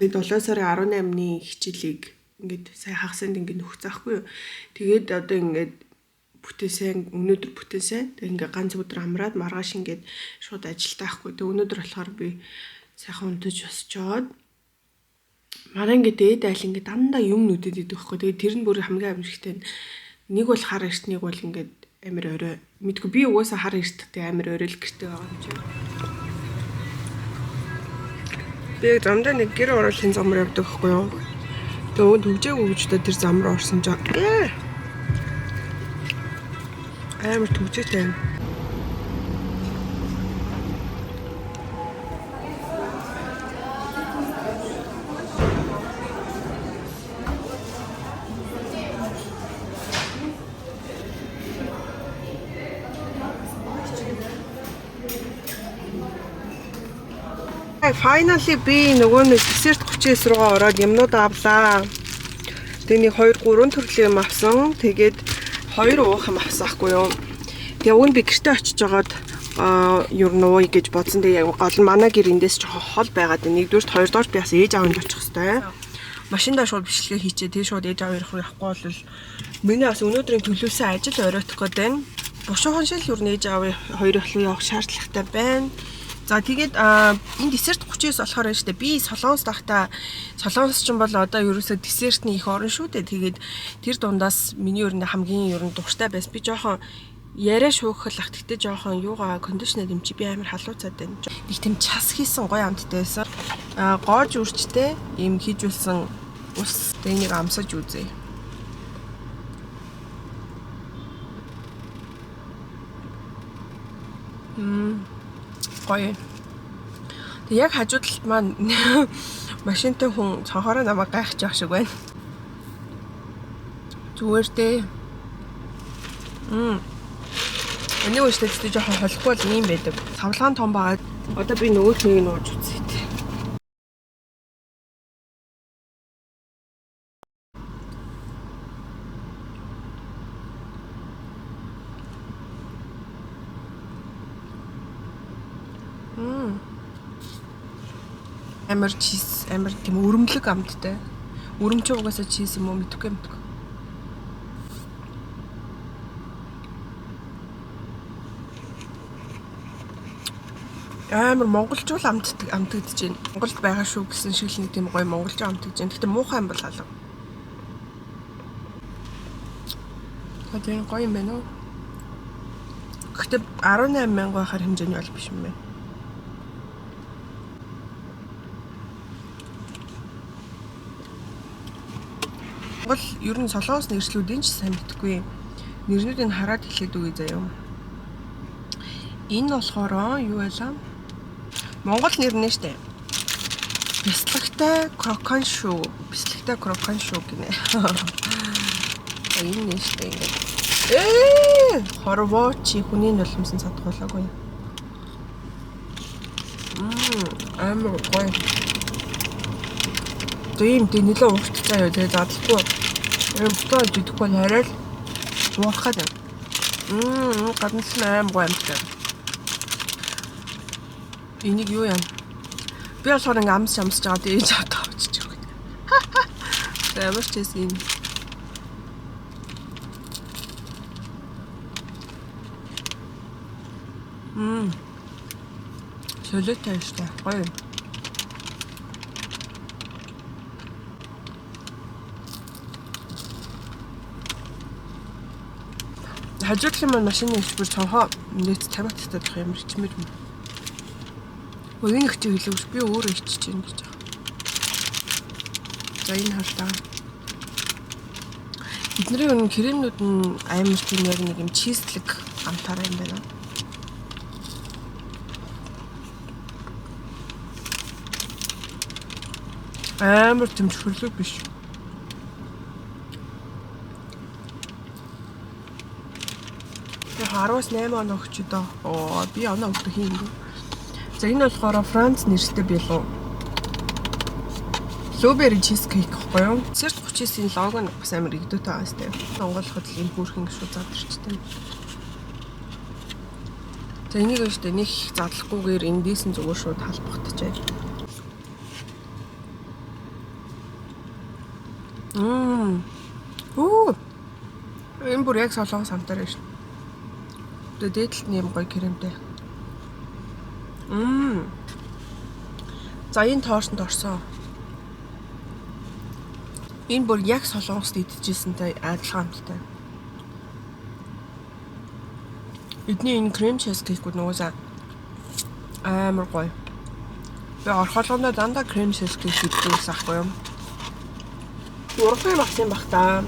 Би 7 сарын 18-ны хичээлийг ингээд сая хагасанд ингээд нөхцөхгүй юу. Тэгээд одоо ингээд бүтэн сайн өнөөдөр бүтэн сайн. Тэг ингээд ганц өдөр амраад маргааш ингээд шууд ажилдаа ахгүй. Тэг өнөөдөр болохоор би сайхан унтаж босчоод манай ингээд дээд айл ингээд дандаа юм нүдэд идэх байхгүй. Тэгээд тэр нь бүр хамгийн амжилттай нь нэг бол хар эрт нэг бол ингээд амар орой. Мэдгүй би угаасаа хар эрт тэг амар орой л гэрте байгаа юм чи. Би яг замдаа нэг гэр оруулахын замар явдаг байхгүй юу? Тэгээ өн төгжээгүй гэж та тэр зам руу орсон жаа. Амар төгжээтэй юм. Finally би нөгөө нэг десерт 39 руугаа ороод юмнууд авлаа. Тэгээ нэг 2 3 төрлийн юм авсан. Тэгээд 2 уух юм авсан ахгүй юу. Тэгээ уг нь би гэртээ очиж жагаад ер нь ууя гэж бодсон. Тэгээ яг гол нь манай гэр эндээс жоохон хол байгаад байна. Нэгдүгürt хоёрдугаарт би бас ээж аавынд очих хэвээр. Машиндаа шууд бичлэгээ хийчээ. Тэгээ шууд ээж аав ирэх рүү явахгүй бол миний бас өнөөдрийн төлөвлөсөн ажил оройтох гээд байна. Бушуухан шил ер нь ээж аавын хоёр руу явах шаардлагатай байна. За тэгээд энэ десерт 39 болохоор байна шүү дээ. Би Солонгос дахта Солонгос ч юм бол одоо ерөөсөө десертний их орн шүү дээ. Тэгээд тэр дундаас миний ер нь хамгийн ер нь дуртай байсан. Би жоохон яриа шүүхэл ах гэхдээ жоохон юугаа кондишнер юм чи би амар халууцаад байна. Нэг тийм час хийсэн гоё амттай байсан. А гоож үрчтэй ийм хийжүүлсэн ус. Тэгээд энийг амсаж үзье. Гоё. Тэг яг хажуу талд маань машинтай хүн цонхороо намайг гайхаж явах шиг байна. Зүгээр дээ. Энийг уушлаа гэхдээ жоохон холихгүй бол ийм байдаг. Савлгаан том байгаад одоо би нөгөөх нэг нь ууж үзье. Амар чиз, амар тийм өрөмлөг амттай. Өрөмч угаасаа чиз юм уу мэдэхгүй юм. Амар монголчууд амтдаг амтагдаж байна. Монголд байгаа шүү гэсэн шиг л нэг тийм гоё монголчууд амтагдаж байна. Гэхдээ муухай юм бол алга. Тэгээ гоё юм байна уу? Гэхдээ 18 мянга байхаар хэмжээний бол биш юм байна. Монгол ер нь Солонгос нэршлүүдийн ч сайн мэдэхгүй. Нэрнүүдийг хараад хэлээд үгүй заяа. Энэ болохоор юу байлаа? Монгол нэр нэ штэ. Бислэгтэй крокон шүү. Бислэгтэй крокон шүү гинэ. Энэ нэ штэ ингээд. Хорвоо чи хүний нулимсан садгуулаагүй. Амар гоё. Тэгээ юм тэгээ нэлээ уурч заяа тэгээ задлахгүй. Юм бутаа идэхгүй арай л уурах гэдэг. Гадна нь аим гоё амттай. Энийг юу яа? Би болохоор ингээ амс амсж байгаа тэгээ ээж аваад авчиж өгнө. Тэгээ ямар ч байсан энэ. Солиотой шүү дээ. Гоё юм. Хажуудлын маань машины ичбэр цонхоо нийт тамхиттай байх юм ичмэр юм. Өө энэ их чи хэлээвч би өөрөө ичиж гин гэж байгаа. За энэ хартаа. Бидний өнө кремнүүд нь амар тийм яг нэг юм чизлэг амтаараа юм байна. Амар тийм чөхөрлөг биш. Яг 10-8 оноо өгч дөө. Оо би оноо өгөх юм бэ. За энэ болохоор Франц нэрстэй билүү. Blueberry cheesecake гэхгүй юу? Десерт 39-ийн лого нь бас амар игдүүтэй байгаа сте. Монголоход л ийм хөөрхөн гişүү задарчтай. За энийг өштэй нэг их задлахгүйгээр эндээс нь зүгээр шууд халбахтчихэ. Оо. Энэ бүр яг солонгос амтаар байна шүү. Тэгээ дээдлэлт нь юм гоё кремтэй. За, энэ тоошонд орсон. Энэ бүр яг солонгост идчихсэнтэй адилхан амттай. Эдний энэ cream cheese cake-үүд нугасаа амар гоё. Би орхолгондоо дандаа cream cheese cake иддэг байсан аахгүй юу? Урган юм авсан бах та.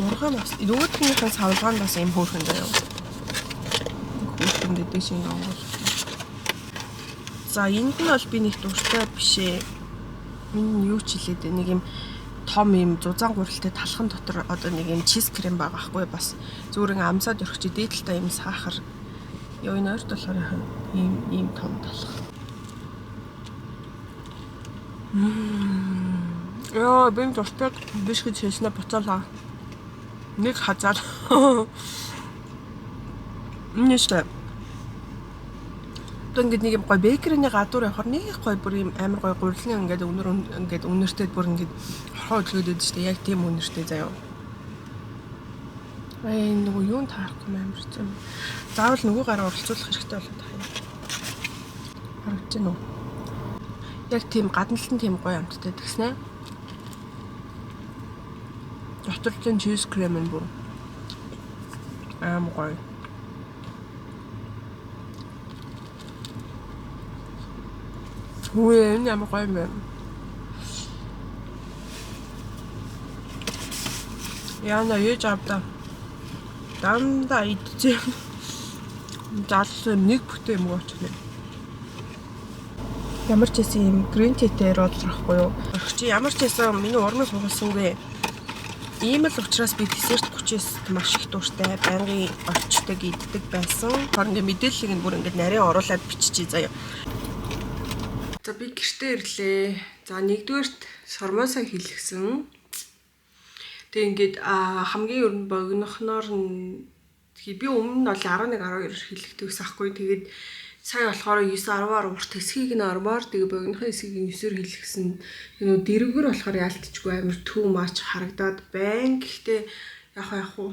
Урган бас нөгөөдхнийхээ савлгаанд бас юм хөөрхөн заяа. Хөөрхөн дэдэ шиг онгол. За, энд нь бол би нэг дуртай биш ээ. Миний юу ч хэлээд нэг юм том юм зузаан гуралтай талхан дотор одоо нэг юм cheese cream байгаа байхгүй, бас зүгээр ингээ амсаад өрөх чи дээдэлтэй юм сахар. Ёо, энэ ойрт болохоор яхан ийм ийм том талх. Ёо, би дуртай биш гэж хэлснэ буцаалаа. Нэг хазаал. Энэ шүү. Одоо ингээд нэг юм гоё bakery ний гадуур явахаар нэг гоё бүр юм амар гоё гурилны ингээд өнөр ингээд үнэртэй бүр ингээд хорхоо хөдөлгөөд байдаг шүү дээ. Яг тийм үнэртэй заяа. Ай, нөгөө юун таарахгүй амар хэцүү. Заавал нөгөө гараа оролцуулах хэрэгтэй болоод байгаа юм. Харагдаж байна уу? Яг тийм гадналт нь тийм гоё амттай тэгснэ. Дотор чинь cheese cream нь бүр аим гоё. Үгүй, энэ ямар гоё юм бэ? Яна ээж авда. Дандаа идчихэв. Залсан нэг бүтэн юм уучлаа. Ямар ч байсан юм green tea-тэй оруулахгүй юу? Чи ямар ч байсан миний урмыг хугалсангүй. Ийм л учраас би десерт 39-т маш их дуртай, байнгын орчдөг, иддэг байсан. Хор ингээ мэдээллийг нь бүр ингээ нарийн оруулаад биччихье заяа. За, би гэртээ ирлээ. За, нэгдүгээрт сормосоо хийлгсэн. Тэгээ ингээд хамгийн ер нь богинохноор нь би өмнө нь бол 11 12 хийлгдэг гэсэн аахгүй. Тэгээд сая болохоор 9 10-аар урт хэсгийг нь ормоор, тэгээ богинохон хэсгийг нь 9-өр хийлгсэн. Нөө дэрэгэр болохоор яалтчгүй амар too much харагдаад байна. Гэхдээ яг яг уу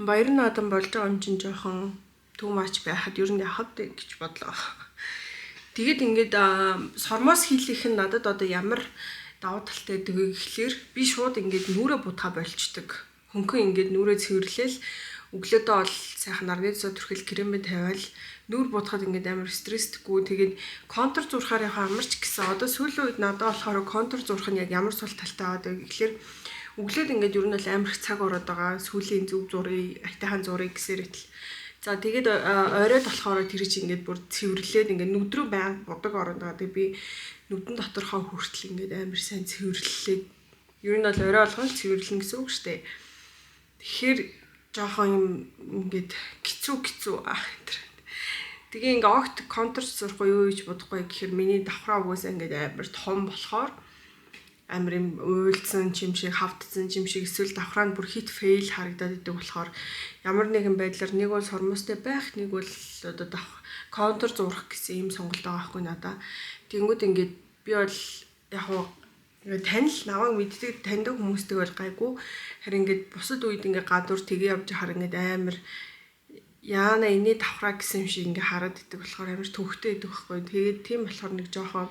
баяр наадам болж байгаа юм чинь жоохон too much байхад ер нь яхад гэж бодлоо. Тэгээд ингээд сормоос хийлгэх нь надад одоо ямар давуу талтай гэдэг вэ гэхлээр би шууд ингээд нүрэ будгаа болчдөг. Хөнгөн ингээд нүрэ цэвэрлээл өглөөдөө бол сайхан нарны цоо түрхэл кремээ тавиал нүүр будахад ингээд амар стрессдэггүй. Тэгээд контур зурхаар яг амарч гэсэн. Одоо сүүлийн үед надад болохоор контур зурх нь яг ямар сул талтай аваад вэ гэхлээр өглөөд ингээд ер нь бол амар их цаг ороод байгаа. Сүүлийн зөв зургийг, айтайхан зургийг гэсээр итэл. За, тэгээд оройд болохоор тэр чинь ингээд бүр цэвэрлээд ингээд нүд рүү байнга будаг ороод байгаа. Тэгээд би нүдэн доторхоо хүртэл ингээд амар сайн цэвэрлээд ер нь бол орой болгон цэвэрлэн гэсэн үг шүү дээ. Тэгэхээр жоохон юм ингээд хэцүү хэцүү аа. Тэгээ ингээ огт контур зурхгүй юу гэж бодохгүй гэхээр миний давхраа угаасаа ингээд амар том болохоор амар юм уйлдсан чим шиг, хавтсан чим шиг, эсвэл давхраа нь бүр хит fail харагдаад идэг болохоор ямар нэгэн байдлаар нэг бол сормостой байх, нэг бол одоо давх контур зурах гэсэн ийм сонголт байгаа байхгүй надаа. Тэнгүүд ингээд би бол яг уу ингээд танил намайг мэддэг таньдаг хүмүүстэй бол гайгүй. Харин ингээд бусад үед ингээд гадуур тэгээ явж хахаар ингээд амар яана эний давхраа гэсэн юм шиг ингээд хараад идэг болохоор амар төвхтэй идэг байхгүй. Тэгээд тийм болохоор нэг жоохон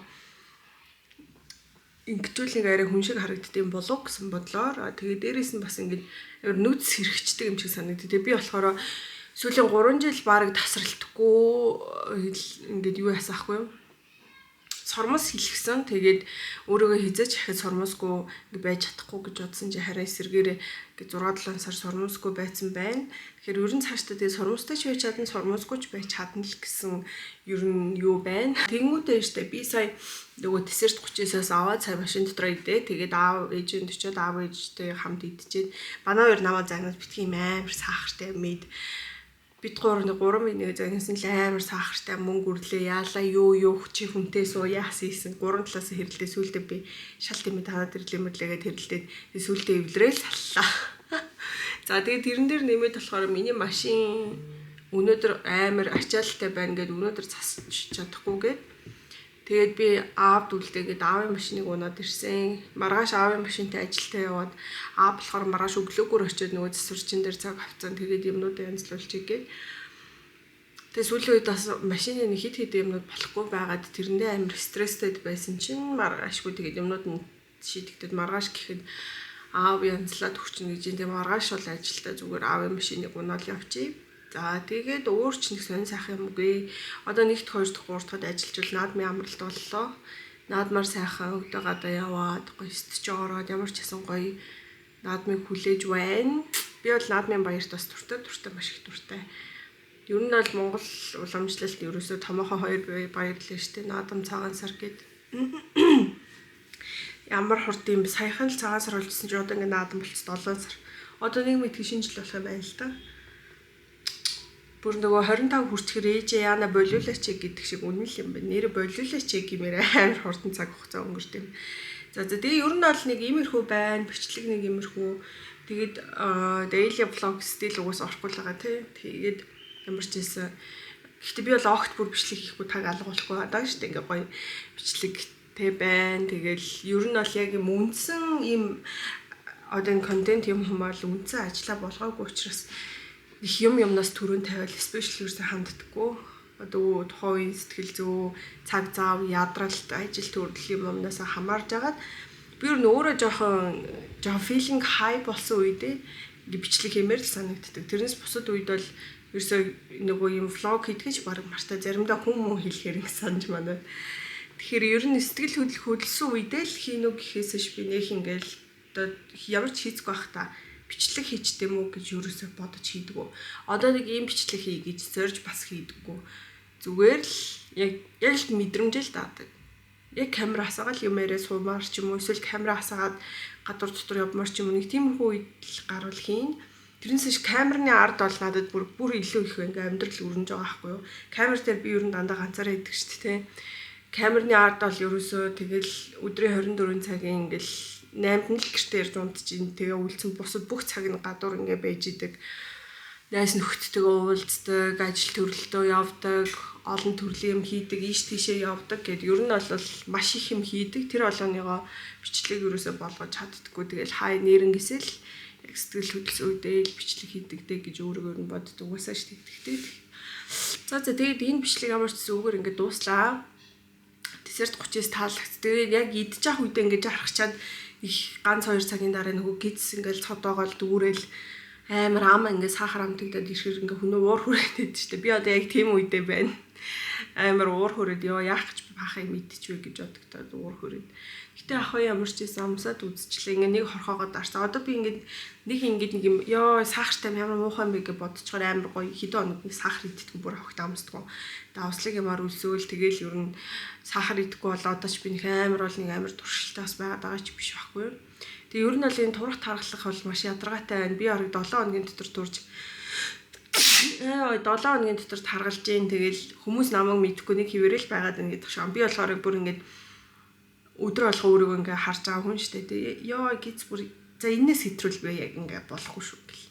ингэжүүл нэг арай хүн шиг харагддсан болов гэсэн бодлоор тэгээд дээрэс нь бас ингээд амар нүд сэрхчдэг юм шиг санагдав. Тэгээд би болохоор сүүлийн 3 жил бараг тасралтгүй ингээд юу яасан ахгүй юу? Сормос хилгсэн. Тэгээд өөрийгөө хизээч ахид сормосгүй ингэ байж чадахгүй гэж бодсон чи харин эсэргээрээ ингэ 6 7 сар сормосгүй байцсан байна. Тэгэхээр ер нь цаашдаа тэгээд сормостой ч байж чадна, сормосгүй ч байж чадна л гэсэн ер нь юу байна. Тэнгүүтээ штэ би сая нөгөө десерт 39-оос аваад сая машин дотор идээ. Тэгээд аав ээжинд очиод аав ээжтэй хамт идчихэд манай хоёр намаа загнаад битгий юм амар сахартай мэд бид гурав нэг 3 минут загнасан л амар сахартай мөнгө үрлээ яалаа юу юу чи хүнтэй суу яасан ийсэн гурван талаас хэрэлдээ сүулдэ би шал тийм танаад ирлээ мэрлээгээд хэрэлдээд сүулдэ эвлэрээл саллаа. За, тэгээд тэрэн дээр нэмээд болохоор миний машин өнөөдөр амар ачаалттай байна гэд өнөөдөр засч чадахгүйгээд Тэгээд би аавд үлдээгээд аавын машиныг унаад ирсэн. Маргааш аавын машинтай ажилдаа яваад аав болохоор маргааш өглөөгөр очиод нөгөө засварчин дээр цаг авцсан. Тэгээд юмнуудаа янзлуулчих гээд. Тэгээд сүүлийн үед бас машины нэг хэд хэд юмнууд болохгүй байгаад тэрэндээ амар стресстэй байсан чинь маргаашгүй тэгээд юмнууд нь шийдэгдээд маргааш гэхэд аав янзлаад өгчнө гэж юм. Тэгээд маргааш бол ажилдаа зүгээр аавын машиныг унаал явчих. За тэгээд өөр ч нэг сонь сайхан юмгүй. Одоо 1-р 2-р 3-р ажиллаж наадмын амралт боллоо. Наадмаар сайхан өглөө гадаа яваад гоё сэтгэж ороод ямар ч гэсэн гоё наадмыг хүлээж байна. Би бол наадмын баярт бас дуртай маш их дуртай. Ер нь бол Монгол уламжлалт ерөөсөө томоохон хоёр баяр лээ шүү дээ. Наадам цагаан сар гээд. Ямар хурд юм бэ? Саяхан л цагаан сар болчихсон чи одоо ингээ наадам болчихсон 7 сар. Одоо нэг мэдхий шинэ жил болох юм байна л да. Бүр нөгөө 25 хүрчээр ээжээ яана болиулаач гэдэг шиг үнэн л юм байна. Нэр болиулаач гэмээр амар хурдан цаг хугацаа өнгөрт юм. За тэгээ ер нь бол нэг иймэрхүү байна. Бичлэг нэг иймэрхүү. Тэгээд daily vlog стил угаас орохгүй л байгаа тий. Тэгээд ямар ч байсан. Гэхдээ би бол огт бүр бичлэг хийхгүй таг алгуулахгүй байгаа шүү дээ. Ингээ гоё бичлэгтэй байна. Тэгэл ер нь бол яг юм үндсэн ийм одоо энэ контент юм хумаал үндсэн ажиллаа болгоогүй учраас их юм юмнаас түрүүн тавиал special ерөөсөө ханддаггүй. Одоо тухайн үеийн сэтгэл зүй, цаг зав, ядралт, ажил төрөл юм юмнаас хамаарж агаад би ер нь өөрөө жоохон feeling high болсон үедээ ингээ бичлэг хиймээр л санагддаг. Тэрнээс бусад үед бол ерөөсөө нөгөө юм vlog хийдгэж баг мартаа заримдаа хүн мөн хэлэхээр ингэ санаж манаа. Тэгэхээр ер нь сэтгэл хөдлөх хөдөлсөн үедээ л хийнү гэхээс ш би нэх ингээл одоо ямар ч хийцгүй бах та бичлэг хийчтэй мүү гэж юусоо бодож хийдгүү. Одоо нэг ийм бичлэг хий гэж зорж бас хийдгүү. Зүгээр л яг л мэдрэмжэл даадаг. Яг камера асаагаад юм яриа суумаар ч юм уу эсвэл камера асаагаад гадуур дотор явмаар ч юм уу нэг тиймэрхүү үед л гарвал хийн. Тэрнээс ш камерны ард бол надад бүр илүү их ингээ амьдрал өрнөж байгаа байхгүй юу. Камер дээр би ер нь дандаа ганцаараа идэг шүү дээ. Камерны ард бол ерөөсөө тэгэл өдрийн 24 цагийн ингээл 8-нд нь л гэртээ ирж унтж ин тэгээ үлдсэн бусад бүх цаг нь гадуур ингээ байж идэг. Найс нөхдөдөө уулздаг, ажил төрөлтөө явдаг, олон төрлийн юм хийдэг, ийш тийшээ явдаг гэд ер нь бол маш их юм хийдэг. Тэр болгоныгоо бичлэг ерөөсөө болгож чаддаггүй. Тэгэл хай нэрнгээсээ л яг сэтгэл хөдлөс үедээ л бичлэг хийдэг дээ гэж өөрөөр нь боддог. Угаасаа ш тэгдэг. За тэгээд энэ бичлэг ямар ч зүгээр ингээ дууслаа. Десерт 39 таалагц. Тэгээд яг идчих ах үедээ ингэж харахчаад их ганц 2 цагийн дараа нөгөө гиз ингээл цодоогоол дүүрэл амар ам ингээ сахар амтагдаад ирэхэр ингээ хүнөө уур хүрээд байдаг шүү дээ. Би одоо яг тийм үедээ байна. Амар уур хүрээд ёо яах гэж баахыг мэдчихвэ гэж бодогдоод уур хүрээд. Гэтэ ах уу ямар ч байсан амсаад үзчихлээ. Ингээ нэг хорхоогоо дарсан. Одоо би ингээ нэг ингээ нэг юм ёо сахартай ямар муухай юм бэ гэж бодчихоор амар гоё хэдэн хоног нэг сахар иддэггүй бүр огт амсдаггүй. Давслаг юмар үлсөөл тэгэл ер нь сахар идэхгүй бол одоо ч би нэг амар бол нэг амар туршилтай бас байгаад байгаа ч биш байхгүй юу. Тэгээ ер нь бол энэ турах тархлах бол маш ядаргаатай байна. Би орог 7 хоногийн дотор турж 7 хоногийн дотор таргалж гин. Тэгэл хүмүүс намайг мэдхгүй нэг хിവэрэл байгаад байна гэдэг шиг. Би болохоор бүр ингээд өдөр болго өөрийгөө ингээ харж байгаа хүн шүү дээ. Тэгээ ёо гиз бүр за энэс хэтрүүл би яг ингээ болохгүй шүү гэл.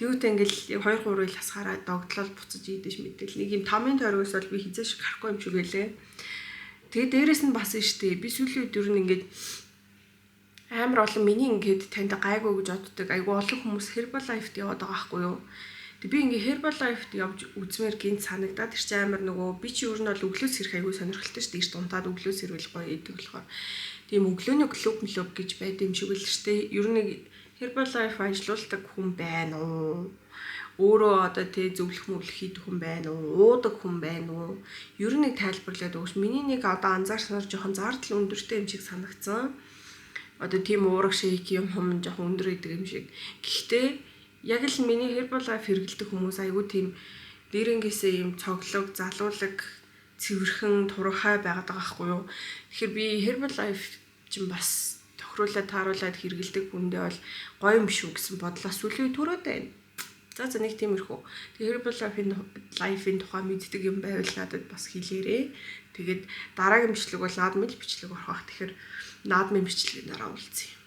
Тэгвэл ингээл яг 2 3 ил хасгаараа догтлол буцаж идэж мэдэл. Нэг юм тамын тойрогоос бол би хизээш гарахгүй юм шиг байлээ. Тэгээ дээрэс нь бас шүү дээ. Би сүүлийн үед ер нь ингээд амар олон миний ингээд танд гайгүй гэж боддог. Айгүй олон хүмүүс Herbalife-д яваад байгаа байхгүй юу? Тэг би ингээ Herbalife-д явж үзмээр гинт санагдаад тэр чинь амар нөгөө би чи ер нь бол өглөөс ирэх айгүй сонирхолтой шүү дээ. Эрт унтаад өглөөс ирвэл гоё идэг болохоор. Тийм өглөөний клуб млуб гэж байд юм шиг л шүү дээ. Ер нь Herbalife ажилуулдаг хүн байна уу? Өөрөө одоо тий зөвлөх мөвлөх хийдэг хүн байна уу? Уудаг хүн байна уу? Ер нь нэг тайлбарлаад өгөөч. Миний нэг одоо анзаарснаар жоохон зардал өндөртэй юм шиг санагдсан. Одоо тийм уураг шейк юм хум жоохон өндөр идэг юм шиг. Гэхдээ яг л миний Herbalife хэрэглэдэг хүмүүс айгүй тийм дээрэнгээсээ юм цоглог, залуулаг, цэвэрхэн, турхай байгаад байгаа байхгүй юу? Тэгэхээр би Herbalife чинь бас тохируулаад тааруулаад хэрэглэдэг хүндээ бол гоё юм шүү гэсэн бодлоо сүүлийн төрөөд байна. За нэг тиймэрхүү. Тэгээ Herbalife-ийн life-ийн тухай мэддэг юм байвал надад бас хэлээрэй. Тэгээд дараагийн бичлэг бол наадмын бичлэг орох бах. Тэгэхээр наадмын бичлэгийн дараа уулзъя.